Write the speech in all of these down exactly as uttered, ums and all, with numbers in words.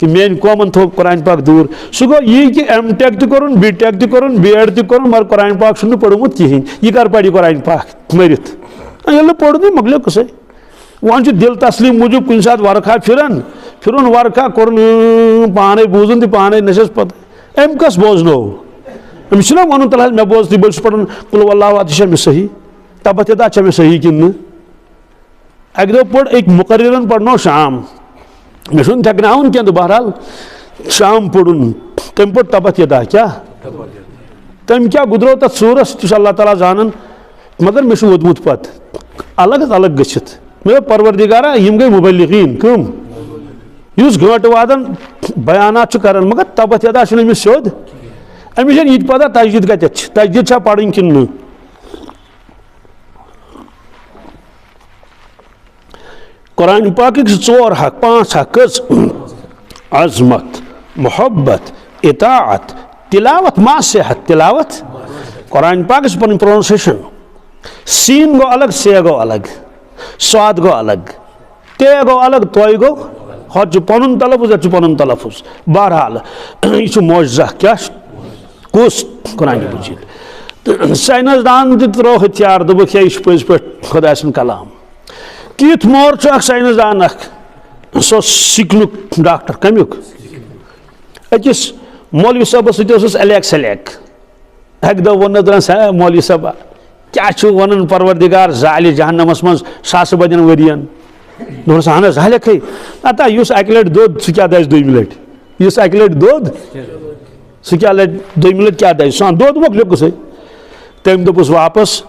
کہ میٲنۍ قومن تھوٚو قرآن پاک دوٗر۔ سُہ گوٚو یی کہ ایم ٹیک تہِ کوٚرُن، بی ٹیک تہِ کوٚرُن، بی ایڈ تہِ کوٚرُن، مگر قرآن پاک چھُنہٕ پوٚرمُت کِہیٖنۍ۔ یہِ کر پرِ قرآن پاک مٔرِتھ؟ ییٚلہِ نہٕ پوٚر نہٕ، مۄکلیو قصے۔ وۄنۍ چھُ دِل تسلیم موٗجوٗب کُنہِ ساتہٕ ورقہ پھِران، پھِرُن ورقہ، کوٚرُن، اۭں، پانے بوٗزُن تہٕ پانے نشس پتہٕ۔ أمۍ کس بوزنو؟ أمِس چھُنہ ونُن، تلہٕ حظ، مےٚ بوز، تُہۍ بٔلۍ چھُ پران قل ہو اللہ احد، یہِ چھا مےٚ صحیح؟ تبت یدا چھا مےٚ صحیح کِنہٕ نہٕ؟ اکہِ دۄہ پوٚر أکۍ مقررن، پرنو شام، مےٚ چھُنہٕ تھٮ۪کناوُن کینٛہہ تہٕ بہرحال شام پوٚرُن۔ تٔمۍ پوٚر تبت یدا۔ کیٛاہ؟ تٔمۍ کیٛاہ گُدرو تتھ سورس، تہِ چھُ اللہ تعالیٰ زانان، مگر مےٚ چھُ ووٚدمُت پتہٕ الگ الگ گٔژھِتھ۔ مےٚ دوٚپ، پروردگارا، یِم گٔے مبلغین۔ کٕم؟ یُس گٲنٹہٕ وادن بیانات چھُ کران، مگر تبت یدا چھُنہٕ أمِس سیوٚد۔ أمِس چھَنہٕ یہِ تہِ پتہ تجدید کتٮ۪تھ چھِ، تجدید چھا پرٕنۍ کِنہٕ نہٕ۔ قرآن پاکٕکۍ چھِ ژور حق، پانٛژھ حق۔ کٔژ؟ عظمت، محبت، اطاعت، تلاوت، ما صحت، تلاوت۔ قرآن پاکس چھِ پنٕنۍ پروننسیشن۔ سین گوٚو الگ، سے گوٚو الگ، صاد گوٚو الگ، تے گوٚو الگ، توے گوٚو۔ ہۄتھ چھُ پنُن تلفظ، یتھ چھُ پنُن تلفظ۔ بہرحال، یہِ چھُ معجزہ۔ کیٛاہ چھُ؟ کُس؟ قرآن مجید۔ تہٕ ساینس دان تہِ ترٛوو ہتھیار، دوٚپُکھ، ہے، یہِ چھُ پٔزۍ پٲٹھۍ خۄداے سُنٛد کلام۔ کیُتھ مور چھُ اکھ ساینس دان اکھ، سُہ اوس سِکنُک ڈاکٹر۔ کمیُک؟ أکِس مولوی صٲبس سۭتۍ اوسُس الیک سلیک۔ اکہِ دۄہ ووٚننس دپان، ہے مولوی صٲب، کیٛاہ چھُو ونان، پروردگار زالہِ جہنمس منٛز ساسہٕ بٔدٮ۪ن ؤرین؟ دوٚپنس، اہن حظ، زالٮ۪کھٕے۔ نہ تہ، یُس اکہِ لٹہِ دوٚد، سُہ کیٛاہ دزِ دوٚیمہِ لٹہِ؟ یُس اکہِ لٹہِ دوٚد، سُہ کیٛاہ لٹہِ، دوٚیمہِ لٹہِ کیٛاہ دزِ؟ سُہ دوٚد مۄکلیو قصے۔ تٔمۍ دوٚپُس واپس،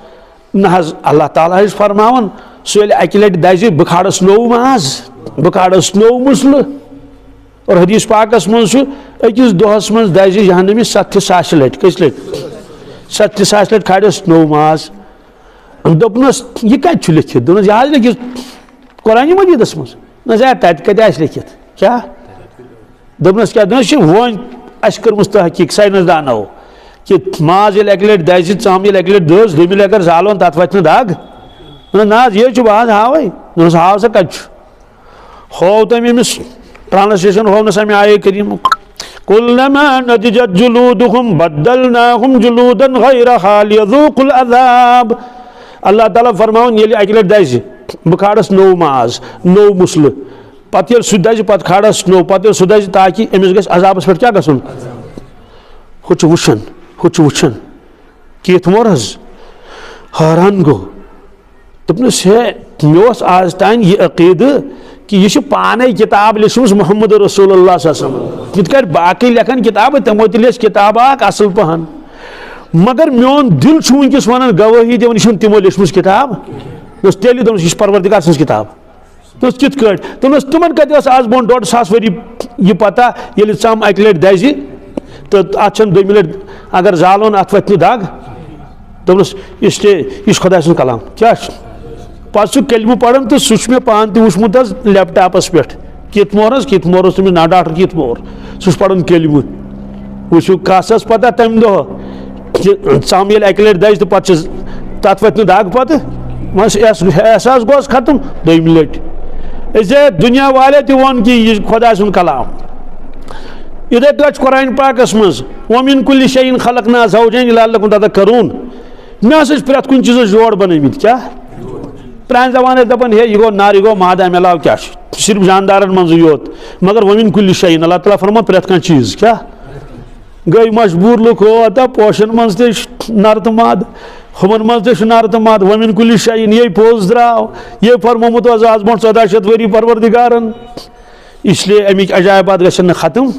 نہ حظ، اللہ تعالیٰ حظ چھُ فرماوان، سُہ ییٚلہِ اکہِ لٹہِ دزِ، بہٕ کھالس نوٚو ماز، بہٕ کھالس نوٚو مسلہٕ۔ اور حدیث پاکس منٛز چھُ، أکِس دۄہس منٛز دزِ جہنمی ستتھِ ساسہِ لٹہِ۔ کٔژِ لٹہِ؟ ستتھِ ساسہِ لٹہِ کھالس نوٚو ماز۔ دوٚپنس، یہِ کتہِ چھُ لیکھِتھ؟ دوٚپنس، یہِ حظ لیکھِتھ قرآن مجیدس منٛز۔ نہ زِ تتہِ کتہِ آسہِ لیکھِتھ؟ کیٛاہ؟ دوٚپنس، کیٛاہ؟ دوٚپنس، چھِ وۄنۍ اَسہِ کٔرمٕژ تحقیٖق ساینس دانو، کہِ ماز ییٚلہِ اکہِ لٹہِ دزِ، ژم ییٚلہِ اکہِ لٹہِ دٔز، دوٚیمہِ لٹہِ اگر زالون، تتھ وتھِ نہٕ دگ۔ دوٚپنس، نہ حظ، یہِ حظ چھُ، بہٕ حظ ہاوے۔ دوٚپنس، ہاو سا، کتہِ چھُ؟ ہوو تٔمۍ أمِس، ٹرانسلیشن ہوونس امہِ آیے کریٖمُک، "کلما نضجت جلودہم بدلناہم جلودا غیرہا لیذوقوا العذاب۔" اللہ تعالیٰ فرماوان، ییٚلہِ اکہِ لٹہِ دزِ، بہٕ کھالس نوٚو ماز، نوٚو مسلہٕ، پتہٕ ییٚلہِ سُہ دزِ، پتہٕ کھالس نوٚو، پتہٕ ییٚلہِ سُہ دزِ، تاکہِ أمِس گژھِ عذابس پٮ۪ٹھ کیٛاہ گژھُن؟ ہُہ چھُ وٕچھان، ہُہ چھُ وٕچھان۔ کیتھ مور حظ حٲران گوٚو۔ دوٚپنَس، ہے، مےٚ اوس آز تام یہِ عقیٖدٕ کہِ یہِ چھِ پانَے کِتاب لیٚچھمٕژ محمد رسول اللہ صلی اللہ علیہ وسلم۔ یِتھ کٲٹھۍ باقٕے لیکھان کِتابہٕ، تِمو تہِ لیٚچھ کِتابہٕ اَکھ اَصٕل پَہَن۔ مگر میون دِل چھُ وٕنکیٚس وَنان، گوٲہی دِوان، یہِ چھَنہٕ تِمو لیٚچھمٕژ کِتاب۔ دوٚپنَس، تیٚلہِ، دوٚپنَس، یہِ چھِ پروردگار سٕنٛز کِتاب۔ دوٚپنَس، کِتھ کٲٹھۍ؟ دوٚپنَس، تِمَن کَتہِ ٲس آز برونٛٹھ ڈۄڈ ساس ؤری یہِ پَتہ، ییٚلہِ ژَم اَکہِ لَٹہِ دَزِ تہٕ اَتھ چھَنہٕ دوٚیمہِ لَٹہِ، اگر زالون، اَتھ وَتھِ نہٕ دَگ؟ دوٚپنَس، اس لیے، یہِ چھُ خۄداے سُنٛد کلام۔ کیٛاہ چھُ؟ پَتہٕ چھُ کلمہٕ پَران تہٕ سُہ چھُ مےٚ پانہٕ تہِ وٕچھمُت حظ لیپ ٹاپَس پٮ۪ٹھ۔ کِتھ مور حظ، کِتھ مور اوس تٔمِس ناو، ڈاکٹر کِتھ مور۔ سُہ چھُ پَران کلمہٕ۔ وٕچھِو، کَس ٲس پَتہ تَمہِ دۄہ کہِ ژَم ییٚلہِ اَکہِ لَٹہِ دَزِ تہٕ پَتہٕ چھِ تَتھ وَتھِ نہٕ دَگ پَتہٕ۔ وۄنۍ احس-، احساس گوس ختم دوٚیمہِ لَٹہِ۔ أسۍ ہے دُنیا والے تہِ ووٚن کہِ یہِ چھُ خۄداے سُنٛد کلام۔ یِتھَے کٲٹھۍ چھُ قرآن پاکَس منٛز، "وَمِن کُلِّ شَیْءٍ خَلَقْنَا زَوْجَيْنِ لَعَلَّكُمْ تَذَكَّرُونَ۔" مےٚ ہسا چھِ پرٛٮ۪تھ کُنہِ چیٖزَس جوڑ بَنٲومٕتۍ۔ کیٛاہ؟ پرٛانہِ زمانہٕ ٲسۍ دَپان، ہے، یہِ گوٚو نَر، یہِ گوٚو مادٕ، اَمہِ علاوٕ کیٛاہ چھُ؟ صرف جاندارَن منٛزٕے یوت۔ مگر "وَمِن کُلِّ شَیْءٍ"، اللہ تعالیٰ فرماوان پرٛٮ۪تھ کانٛہہ چیٖز۔ کیٛاہ؟ گٔے مجبوٗر لُکھ، ہو، ہتا پوشن منٛز تہِ چھُ نر تہٕ مد، ہُمن منٛز تہِ چھُ نر تہٕ مد، "وَمِن کُلِّ شَیْءٍ"، یے پوٚز درٛاو، یے فرمومُت اوس آز برونٛٹھ ژۄداہ شیٚتھ ؤری پروردگارن۔ اس لیے اَمِکۍ عجائبات گژھن نہٕ ختم۔